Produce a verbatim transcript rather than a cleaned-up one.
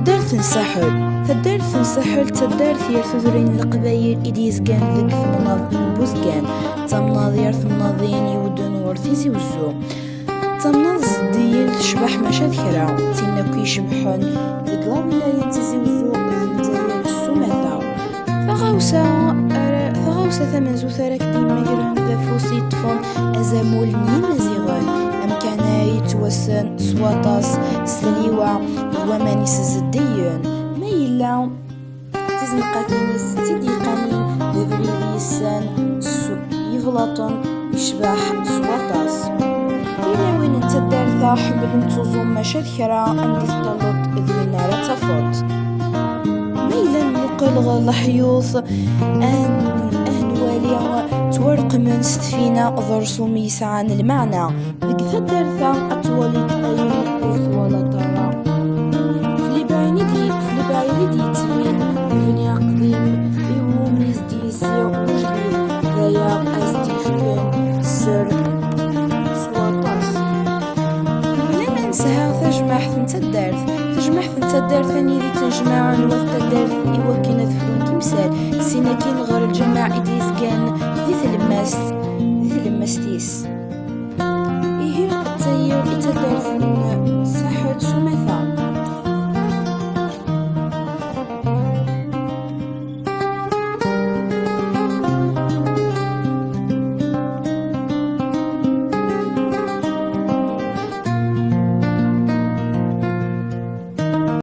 Taddart n Saḥel. Taddart n Saḥel d taddart yer tudrin n Leqbayel i d-yezgan deg temnaḍt n Buzgan. D tamnaḍt yer temnaḍin iwedden ɣer Tizi Wezzu. D tamnaḍt zeddigen tecbeḥ maca d kra, d tin akk icebḥen deg lawilaya n Tizi Wezzu d Lezzayer s umata. Taɣawsa ara, taɣawsa tamenzut ara k-d-yemmagren d afus yeṭṭfen azamul n Yimaziɣen, amkan-a yettwassen s waṭas s tliwa d waman-is zeddigen, ma yella d tizenqatin-is d tid yeqqanin d abrid yessen s yiblaṭen yecbeḥ s waṭas. Tilawin n taddart-a ḥemmlent uẓum maca d kra anda i teṭṭalleḍ d win ara tafeḍ. Ma yella nmuqel ɣer leḥyuḍ, ad n-, ad nwali ttwareqmen s tfina d rrsum yesɛan lmeɛna. Deg taddart-a ad twaliḍ ayen ur twalaḍ ara. Flibayen i d-, Flibayen i d-yettwin lebni aqdim iwumi s-d-yezzi ujdid, d aya ad s-d-yefken sser s waṭas. Melmi ma nesɛa tajmaɛt n taddart, tajmaɛt n taddart anida ttnejmaɛen wat taddart i wakken ad frun timsal, sin akin ɣer lǧameɛ i d-yezgan di tlemmast, di tlemmast-is. Ihi d tayi i taddart n Saḥel s umata.